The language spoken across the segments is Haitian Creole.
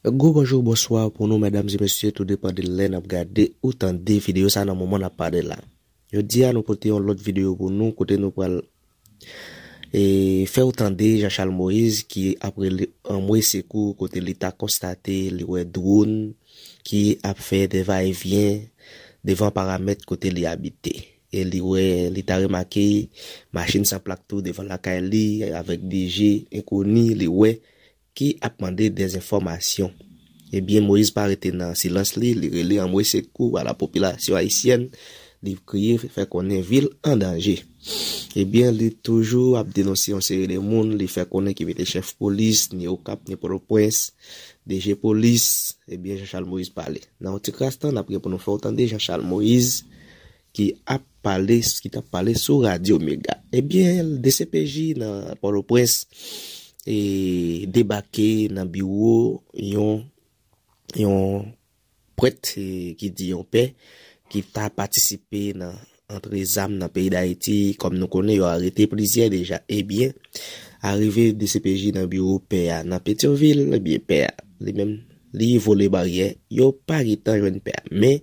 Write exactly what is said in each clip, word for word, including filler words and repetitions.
Gwo bonjou, bonswa pou nou, medam e mesye, tou depann de lè n ap gade ou tande videyo sa nan moman n ap pale la. Jodi a, nou pote yon lòt videyo pou nou, kote nou pral e, fè w tande Jean Charles Moïse ki ap rele anmwe sekou, kote li ta konstate li wè dwòn ki ap fè de va e vyen devan paramèt kote li abite. E li wè, li ta remake machin san plak tou devan lakay li avèk de je enkoni, li wè ki ap mande dezenfòmasyon. Ebyen, Moïse pa rete nan silans li, li rele anmwe sekou a la popilasyon ayisyèn, li kriye fè konnen vi l an danje. Ebyen, li toujou ap denonse yon seri de moun, li fè konnen ki mete chèf polis, ni Okap, ni Pòtoprens, de je polis, ebyen, Jean Charles Moïse pale. Nan yon ti kras tan, n ap gen pou nou fè w tande Jean Charles Moïse ki ap pale, ki t ap pale sou Radyo Mega. Ebyen, de se pe ji nan Pòtoprens e debake nan biwo yon, yon prèt, e, ki di yon pè, ki ta patisipe nan antre zam nan peyi Dayiti. Kòm nou konnen, yo arete plizyè deja. Ebyen, arive de se pe ji nan biwo pè a nan Petyonvil, ebyen, pè a, li menm, li vole baryè. Yo pa gentan jwenn pè a. Men,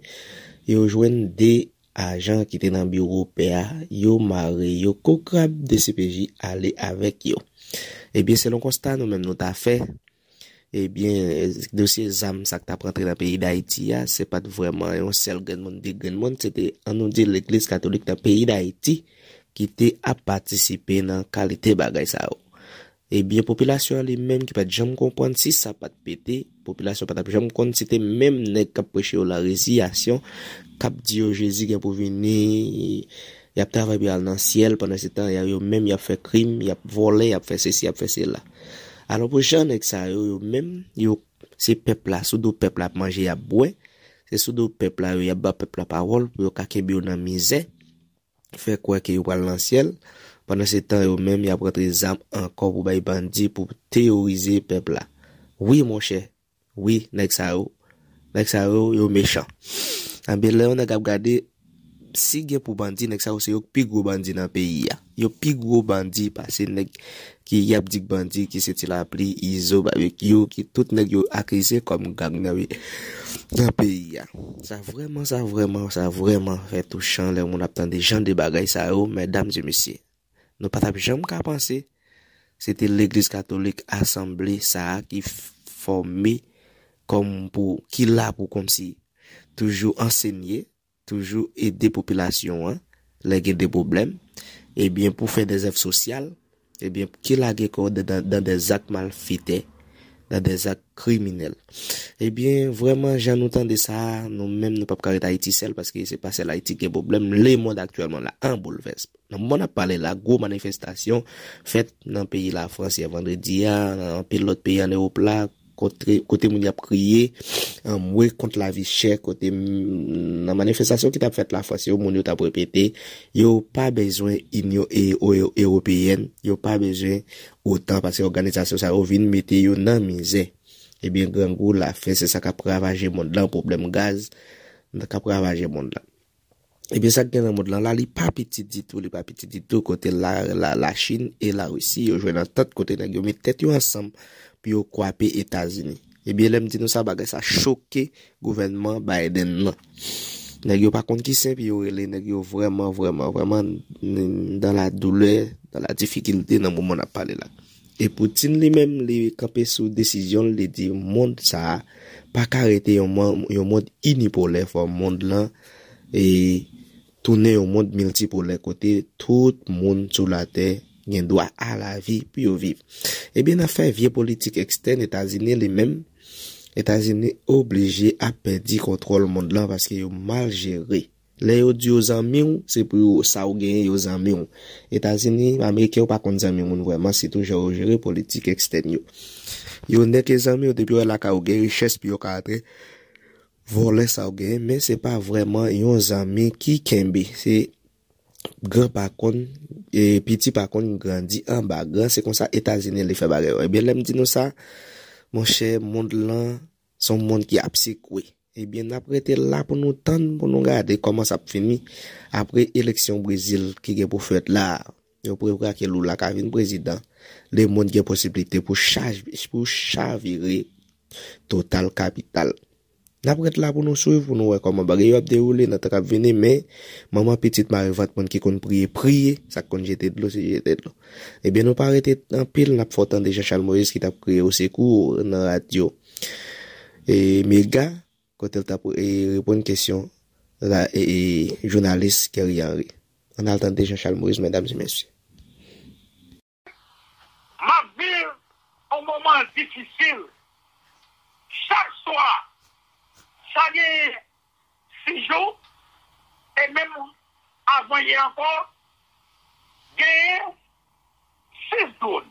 yo jwenn de ajan ki te nan biwo pè a, yo mare yo kou krab, de se pe ji ale avèk yo. Ebyen, selon konsta nou menm nou ta fè, ebyen, dosye zam sa k t ap rantre nan peyi Dayiti a, se pa t vrèman yon sèl grenn moun, de grenn moun, se te, ann nou di, legliz katolik nan peyi Dayiti ki te ap patisipe nan kalite bagay sa yo. Ebyen, popilasyon an li menm ki pa t janm konprann si sa pa t pete, popilasyon pa t ap janm konn si te menm nèg k ap preche yo la reziyasyon, k ap di yo Jezi gen pou vini, y ap travay pou y al nan syèl, pandan se tan, y a, yo menm y ap fè krim, y ap vòlè, y ap fè sesi, y ap fè sela. Alò, pou jan nèg sa yo, yo menm, yo, se pèp la, sou do pèp la ap manje, y ap bwè, se sou do pèp la yo, y ap ba pèp la pawòl pou yo ka kenbe yo nan mizè, fè kwè ke yo pral nan syèl, pandan se tan yo menm y ap rantre zam ankò pou bay bandi, pou teyorize pèp la. Wi, monchè, wi, nèg sa yo, nèg sa yo, yo mechan. Anben, lè yon nèg ap gade, si gen pou bandi, nèg sa yo se yo k pi gwo bandi nan peyi a. Yo pi gwo bandi pase nèg ki y ap di k bandi, ki se Ti Lapli, Izo, Babekyou, ki tout nèg yo akize kòm gang nan, nan peyi a. Sa vrèman, sa vrèman, sa vrèman fè touchan lè moun ap tande jan de bagay sa yo, medam e mesye. Nou pa t ap janm ka panse se te legliz katolik asanble sa a ki f-, fòme kòm pou, ki la pou kòmsi toujou ansenye, toujou ede popilasyon an lè gen de pwoblèm, ebyen, pou fè de zèv sosyal, ebyen, ki lage kò w dan, dan, dan de zak malfetè, dan de zak kriminèl. Ebyen, vrèman, jan nou tande sa a, nou menm, nou p ap ka ret Ayiti sèl, paske se pa sèl Ayiti ki gen pwoblèm. Lemonn aktyèlman la an boulvès. Nan moman n ap pale la, gwo manifestasyon fèt nan peyi Lafrans yè vandredi a, nan anpil lòt peyi ann Ewòp la, kote, kote moun y ap kriye, anmwe kont lavi chè, kote m-, nan manifestasyon ki t ap fèt Lafrans yo, moun yo t ap repete, yo pa bezwen Inyon E-, E-, Ewopeyèn, yo pa bezwen otan, paske òganizasyon sa yo vin mete yo nan mizè. Ebyen, grangou, lafen, se sa k ap ravaje mond lan, pwoblèm gaz, k ap ravaje mond lan. Ebyen, sa k gen nan mond lan la, li pa piti ditou, li pa piti ditou, kote la, la, Lachin e Larisi, yo jwenn antant kote nèg yo met tèt yo ansanm pou yo kwape Etazini. Ebyen, lè m di nou sa, bagay sa choke gouvènman Biden lan. Nèg yo pa konn ki sen pou yo rele, nèg yo vrèman, vrèman, vrèman n-, dans la douleur, dans la difficulté nan moman n ap pale la. E Putin li menm, li kanpe sou desizyon l, li di mond sa a pa ka rete yon mon-, yon mond inipolè, fò mond lan e tounen yon mond miltipolè kote tout moun sou latè gen dwa a lavi pou yo viv. Ebyen, nan fè vye politik ekstèn Etazini li menm, Etazini oblije ap pèdi kontwòl mond lan paske yo mal jere. Lè yo di yo zanmi w, se pou yo, sa w genyen, yo zanmi w. Etazini, Ameriken yo pa konn zanmi moun vrèman, sitou jan yo jere politik ekstèn yo. Yo nèk e zanmi w, depi yo wè lakay ou gen richès pou yo ka antre vòlè sa w genyen, men se pa vrèman yon zanmi ki kenbe. Se gran pa konn, e, piti pa konn grandi anba gran, se konsa Etazini li fè bagay yo. Ebyen, lè m di nou sa, monchè, mond lan, se yon mond ki ap sekwe. Ebyen, n ap rete la pou nou tann, pou nou gade kòman sa ap fini apre eleksyon Brezil ki gen pou fèt la. Yo prevwa ke Lula ka vin prezidan. Lemonn gen posiblite pou chaj-, pou chavire Total Capital. N ap ret la pou nou swiv, pou nou wè kòman bagay yo ap dewoule nan tan k ap vini, men manman pitit mare vant moun ki konn priye, priye, sa k konn jete dlo, se jete dlo. Ebyen, nou pa rete anpil, n ap fè w tande Jean Charles Moïse ki t ap kriye osekou nan radyo e Mega, kote l t ap e, reponn kesyon la, e, e, jounalis Kerry Henry. Ann al tande Jean Charles Moïse, medam e mesye. M ap viv yon moman difisil. Chak swa, sa genyen sis jou, e menm avan yè ankò, genyen sis dwòn.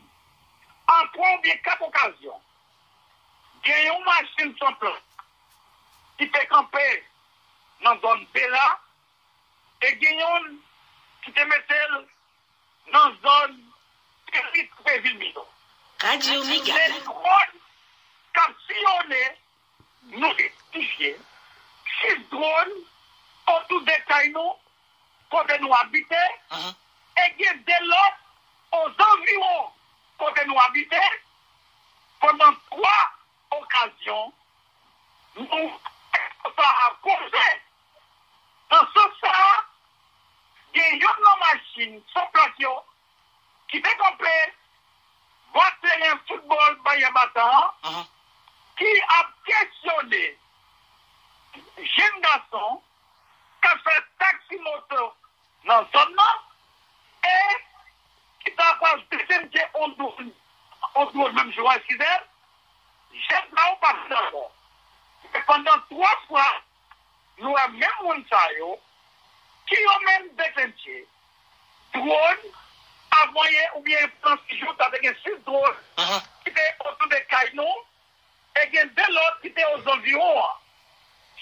An twa oubyen kat okazyon, gen yon machin san plak ki te kanpe nan zòn Bela, e gen yonn ki te mete l nan zòn Elit Previl Mido. Radyo Mega. Se dwòn k ap siyone, nou idantifye sis dwòn otou de kay nou, kote nou abite, e gen de lòt ozanviwon kote nou abite, pandan twa okazyon, nou pa koze. Nan sans sa a, gen youn nan machin san plak yo ki te kanpe bò teren foutbòl Baryè Batan an, ki ap kesyone jenn gason k ap fè taksi moto nan zòn nan, e ki ta pral detenke on dwòn, on dwòn menm jou an, eskize, jèn sa yo pa fin ankò. Men pandan twa fwa, nou wè menm moun sa yo, ki yo menm detenke dwòn, avan yè oubyen pandan sis jou, sa te gen sis dwòn ki te otou de kay nou, e gen de lòt ki te ozanviwon an.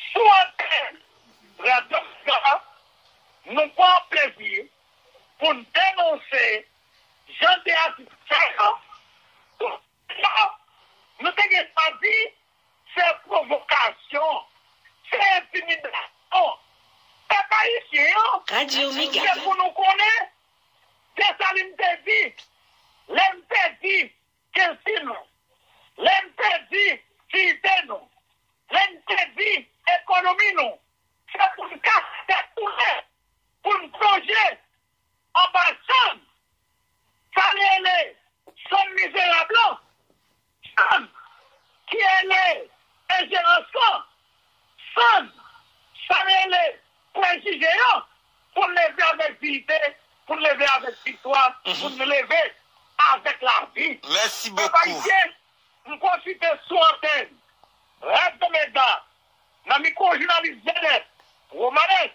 Sou antèn Radyo Mega, nou pran plezi pou n denonse jan de atitid sa yo. Nou te gen dwa di, se pwovokasyon, se entimidasyon. Pèp ayisyen an, se pou nou konnen, Desalin te di, lè n pèdi kilti nou, lè n pèdi diyite nou, lè n pèdi ekonomi nou, se pou n kase tèt nou nèt, pou n plonje anba sann, sa rele sann mizerab lan, sann ki rele enjerans lan, sann sa rele prejije yo, pou n leve avèk diyite, pou n leve avèk viktwa, pou n leve avèk lavi. Mèsi bokou. Pèp ayisyen, m pwofite sou antèn Radyo Mega, nan mikwo jounalis Joseph Romanes,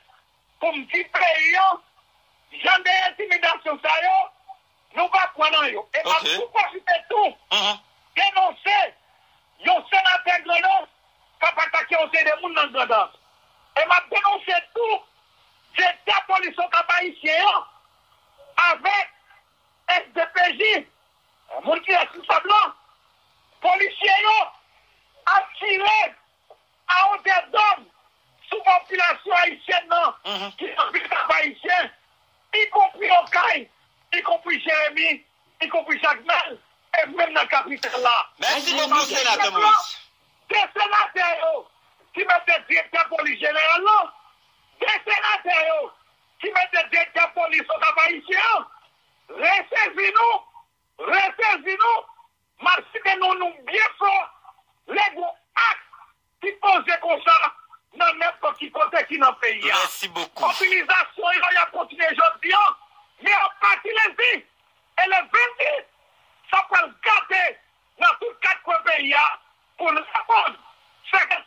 pou m di peyi an, jan de entimidasyon sa yo, nou pa kwè nan yo. E m ap tou pwofite tou denonse yon senatè Grandans k ap atake yon seri de moun nan Grandans. E m ap denonse tou direktè polis Okap Ayisyen an avèk S D P J, moun ki responsab lan, polisye yo ap tire a otè dòm sou popilasyon ayisyèn nan, ki nan vil Kap Ayisyen, ikonpri Okay, ikonpri Jeremi, ikonpri Jakmèl, e menm nan kapital la. Mèsi bokou, Senatè Moïse. De senatè yo ki mete direktè polis jeneral lan, de senatè yo ki mete direktè polis Okap Ayisyen an, resezi nou, resezi nou, m ap site non nou byen fò, lè gon ak ki poze konsa nan nenpòt ki kote ki nan peyi a. Mèsi bokou. Mobilizasyon yo y ap kontinye jodi an, men a pati lendi e le venndis, sa pral gate nan tout kat kwen peyi a pou n reponn sèkèt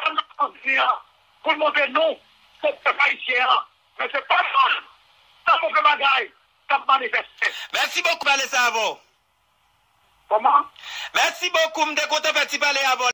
an Etazini an, pou l montre nou se pèp ayisyen an, men se pa moun nan move bagay k ap manifeste. Mèsi bokou, pale sa avè w. Kòman? Mèsi bokou, m te kontan fè ti pale avè w.